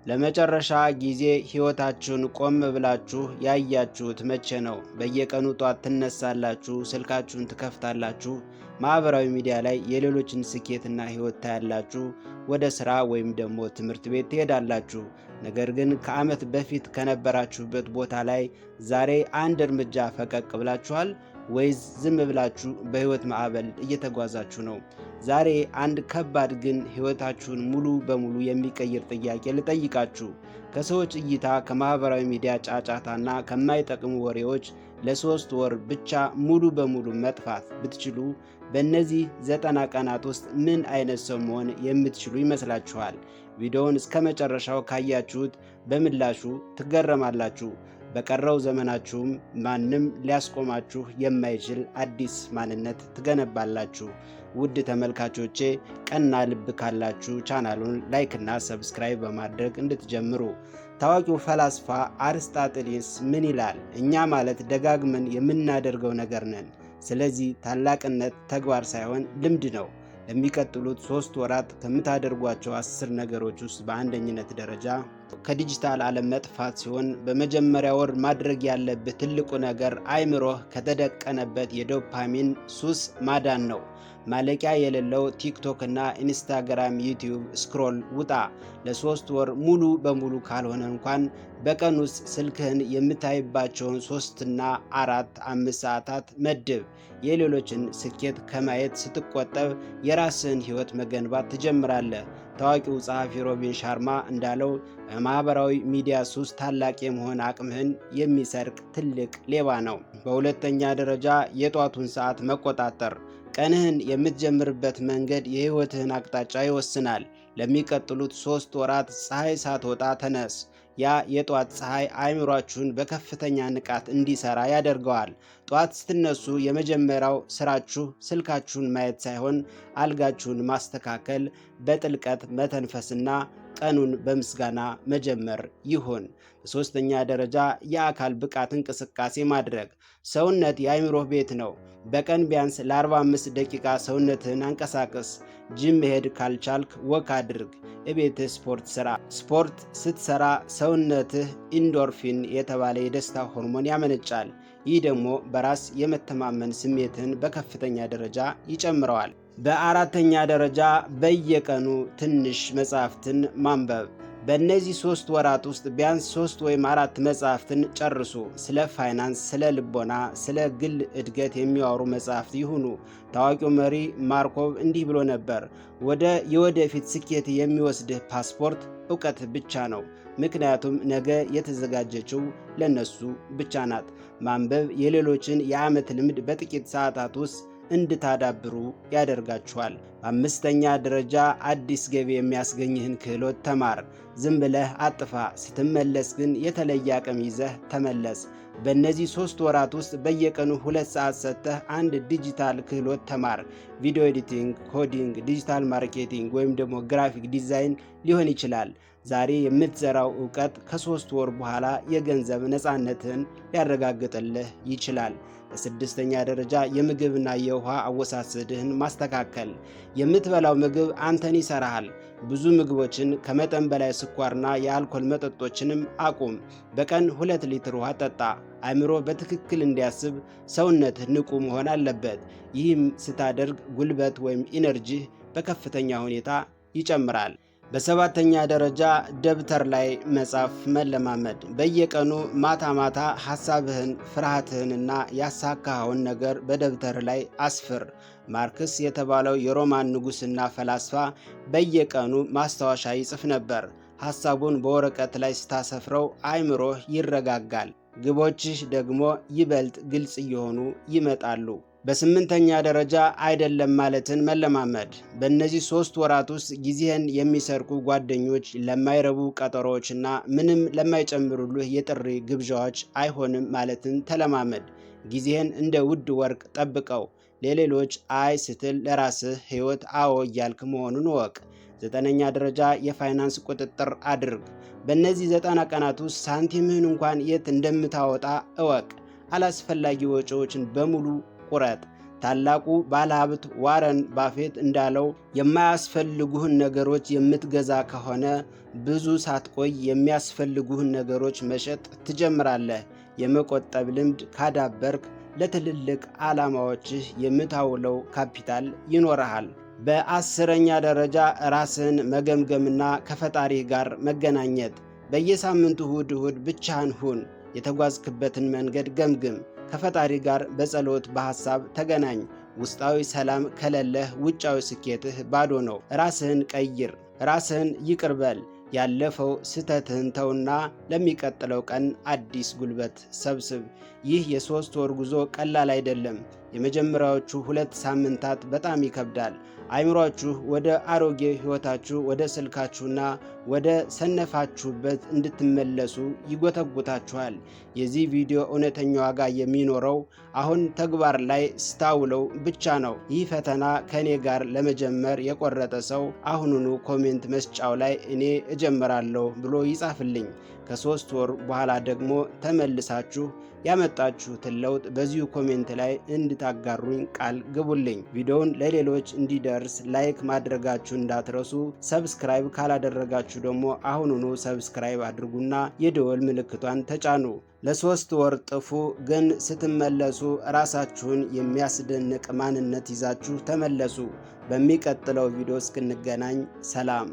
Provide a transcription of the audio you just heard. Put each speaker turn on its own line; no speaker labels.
ለመጨረሻ ጊዜ ሕይወታችሁን ቆም ብላችሁ ያያችሁት መቼ ነው? በየቀኑ ጧት ትነሳላችሁ፣ ስልካችሁን ትከፍታላችሁ፣ ማኅበራዊ ሚዲያ ላይ የሌሎችን ስኬትና ሕይወት ታያላችሁ፣ ወደ ሥራ ወይም ደግሞ ትምህርት ቤት ትሄዳላችሁ። ነገር ግን ከዓመት በፊት ከነበራችሁበት ቦታ ላይ ዛሬ አንድ እርምጃ ፈቀቅ ብላችኋል ወይስ ዝም ብላችሁ በሕይወት ማዕበል እየተጓዛችሁ ነው? ዛሬ አንድ ከባድ ግን ሕይወታችሁን ሙሉ በሙሉ የሚቀይር ጥያቄ ልጠይቃችሁ። ከሰዎች እይታ፣ ከማኅበራዊ ሚዲያ ጫጫታና ከማይጠቅሙ ወሬዎች ለ3 ወር ብቻ ሙሉ በሙሉ መጥፋት ብትችሉ በእነዚህ 90 ቀናት ውስጥ ምን አይነት ሰው መሆን የምትችሉ ይመስላችኋል? ቪዲዮውን እስከ መጨረሻው ካያችሁት በምላሹ ትገረማላችሁ። በቀረው ዘመናችሁም ማንም ሊያስቆማችሁ የማይችል አዲስ ማንነት ትገነባላችሁ። ውድ ተመልካቾቼ፣ ቀና ልብ ካላችሁ ቻናሉን like ና subscribe በማድረግ እንድትጀምሩ። ታዋቂው ፈላስፋ አርስጣጥሊስ ምን ይላል? እኛ ማለት ደጋግመን የምናደርገው ነገር ነን። ስለዚህ ታላቅነት ተግባር ሳይሆን ልምድ ነው። ለሚቀጥሉት 3 ወራት ከምታደርጓቸው 10 ነገሮች ውስጥ በአንደኝነት ደረጃ ከዲጂታል ዓለም መጥፋት ሲሆን፣ በመጀመሪያ ወር ማድረግ ያለብህ ትልቁ ነገር አይምሮህ ከተደቀነበት የዶፓሚን ሱስ ማዳን ነው። ማለቂያ የሌለው ቲክቶክ እና ኢንስታግራም፣ ዩቲዩብ scroll ውጣ። ለ3 ወር ሙሉ በሙሉ ካልሆነ እንኳን በቀን ውስጥ ስልክህን የምታይባቸውን 3ና 4፣ 5 ሰዓታት መድብ። የሌሎችን ስኬት ከማየት ስትቆጠብ የራስህን ሕይወት መገንባት ትጀምራለህ። ታዋቂው ጸሐፊ ሮቢን ሻርማ እንዳለው፣ የማኅበራዊ ሚዲያ ሱስ ታላቅ የመሆን አቅምህን የሚሰርቅ ትልቅ ሌባ ነው። በሁለተኛ ደረጃ የጧቱን ሰዓት መቆጣጠር። ቀንህን የምትጀምርበት መንገድ የሕይወትህን አቅጣጫ ይወስናል። ለሚቀጥሉት 3 ወራት ፀሐይ ሳትወጣ ተነስ። ያ የጧት ፀሐይ አእምሯችሁን በከፍተኛ ንቃት እንዲሰራ ያደርገዋል። ጧት ስትነሱ የመጀመሪያው ስራችሁ ስልካችሁን ማየት ሳይሆን አልጋችሁን ማስተካከል፣ በጥልቀት መተንፈስና ቀኑን በምስጋና መጀመር ይሁን። በሦስተኛ ደረጃ የአካል ብቃት እንቅስቃሴ ማድረግ። ሰውነት የአእምሮህ ቤት ነው። በቀን ቢያንስ ለ45 ደቂቃ ሰውነትህን አንቀሳቅስ። ጂም መሄድ ካልቻልክ walk አድርግ። እቤትህ ስፖርት ስራ። ስፖርት ስትሰራ ሰውነትህ endorphin የተባለ የደስታ ሆርሞን ያመነጫል። ይህ ደግሞ በራስ የመተማመን ስሜትህን በከፍተኛ ደረጃ ይጨምረዋል። በአራተኛ ደረጃ በየቀኑ ትንሽ መጽሐፍትን ማንበብ። በእነዚህ 3 ወራት ውስጥ ቢያንስ ሶስት ወይም አራት መጽሐፍትን ጨርሱ። ስለ ፋይናንስ፣ ስለ ልቦና፣ ስለ ግል እድገት የሚያወሩ መጽሐፍት ይሁኑ። ታዋቂው መሪ ማርኮቭ እንዲህ ብሎ ነበር፣ ወደ የወደፊት ስኬት የሚወስድህ ፓስፖርት እውቀት ብቻ ነው። ምክንያቱም ነገ የተዘጋጀችው ለነሱ ብቻ ናት። ማንበብ የሌሎችን የዓመት ልምድ በጥቂት ሰዓታት ውስጥ እንድታዳብሩ ያደርጋችኋል። በአምስተኛ ደረጃ አዲስ ገቢ የሚያስገኝህን ክህሎት ተማር። ዝም ብለህ አጥፋ። ስትመለስ ግን የተለየ አቅም ይዘህ ተመለስ። በእነዚህ 3 ወራት ውስጥ በየቀኑ 2 ሰዓት ሰጥተህ አንድ ዲጂታል ክህሎት ተማር። Video editing፣ coding፣ digital marketing ወይም ደግሞ graphic design ሊሆን ይችላል። ዛሬ የምትዘራው እውቀት ከ3 ወር በኋላ የገንዘብ ነፃነትህን ሊያረጋግጥልህ ይችላል። በስድስተኛ ደረጃ የምግብና የውሃ አወሳሰድህን ማስተካከል። የምትበላው ምግብ አንተን ይሰራሃል። ብዙ ምግቦችን፣ ከመጠን በላይ ስኳርና የአልኮል መጠጦችንም አቁም። በቀን 2 ሊትር ውሃ ጠጣ። አእምሮ በትክክል እንዲያስብ ሰውነትህ ንቁ መሆን አለበት። ይህም ስታደርግ ጉልበት ወይም energy ህ በከፍተኛ ሁኔታ ይጨምራል። በሰባተኛ ደረጃ ደብተር ላይ መጻፍ መለማመድ። በየቀኑ ማታ ማታ ሐሳብህን፣ ፍርሃትህንና ያሳካኸውን ነገር በደብተር ላይ አስፍር። ማርክስ የተባለው የሮማን ንጉሥና ፈላስፋ በየቀኑ ማስታወሻ ይጽፍ ነበር። ሐሳቡን በወረቀት ላይ ስታሰፍረው አእምሮህ ይረጋጋል፣ ግቦችህ ደግሞ ይበልጥ ግልጽ እየሆኑ ይመጣሉ። በስምንተኛ ደረጃ አይደለም ማለትን መለማመድ። በእነዚህ 3 ወራት ውስጥ ጊዜህን የሚሰርቁ ጓደኞች፣ ለማይረቡ ቀጠሮዎችና ምንም ለማይጨምሩልህ የጥሪ ግብዣዎች አይሆንም ማለትን ተለማመድ። ጊዜህን እንደ ውድ ወርቅ ጠብቀው። ለሌሎች አይ ስትል ለራስህ ሕይወት አዎ እያልክ መሆኑን እወቅ። ዘጠነኛ ደረጃ የፋይናንስ ቁጥጥር አድርግ። በእነዚህ 90 ቀናት ውስጥ ሳንቲምህን እንኳን የት እንደምታወጣ እወቅ። አላስፈላጊ ወጪዎችን በሙሉ ቁረጥ። ታላቁ ባለሀብት ዋረን ባፌት እንዳለው፣ የማያስፈልጉህን ነገሮች የምትገዛ ከሆነ ብዙ ሳትቆይ የሚያስፈልጉህን ነገሮች መሸጥ ትጀምራለህ። የመቆጠብ ልምድ ካዳበርክ ለትልልቅ ዓላማዎችህ የምታውለው ካፒታል ይኖርሃል። በ10ኛ ደረጃ፣ ራስህን መገምገምና ከፈጣሪህ ጋር መገናኘት። በየሳምንቱ እሁድ እሁድ ብቻህን ሁን። የተጓዝክበትን መንገድ ገምግም። ከፈጣሪ ጋር በጸሎት፣ በሐሳብ ተገናኝ። ውስጣዊ ሰላም ከሌለህ ውጫዊ ስኬትህ ባዶ ነው። ራስህን ቀይር። ራስህን ይቅር በል። ያለፈው ስህተትህን ተውና ለሚቀጥለው ቀን አዲስ ጉልበት ሰብስብ። ይህ የ3 ወር ጉዞ ቀላል አይደለም። የመጀመሪያዎቹ 2 ሳምንታት በጣም ይከብዳል። አይምሯችሁ ወደ አሮጌ ሕይወታችሁ፣ ወደ ስልካችሁና ወደ ሰነፋችሁበት እንድትመለሱ ይጎተጉታችኋል። የዚህ ቪዲዮ እውነተኛ ዋጋ የሚኖረው አሁን ተግባር ላይ ስታውለው ብቻ ነው። ይህ ፈተና ከእኔ ጋር ለመጀመር የቆረጠ ሰው አሁኑኑ comment መስጫው ላይ "እኔ እጀምራለሁ" ብሎ ይጻፍልኝ። ከ3 ወር በኋላ ደግሞ ተመልሳችሁ ያመጣችሁትን ለውጥ በዚሁ comment ላይ እንድታጋሩኝ ቃል ግቡልኝ። ቪዲዮውን ለሌሎች እንዲደርስ like ማድረጋችሁ እንዳትረሱ። Subscribe ካላደረጋችሁ ደግሞ አሁኑኑ subscribe አድርጉና የደወል ምልክቷን ተጫኑ። ለ3 ወር ጥፉ፣ ግን ስትመለሱ ራሳችሁን የሚያስደንቅ ማንነት ይዛችሁ ተመለሱ። በሚቀጥለው ቪዲዮ እስክንገናኝ ሰላም።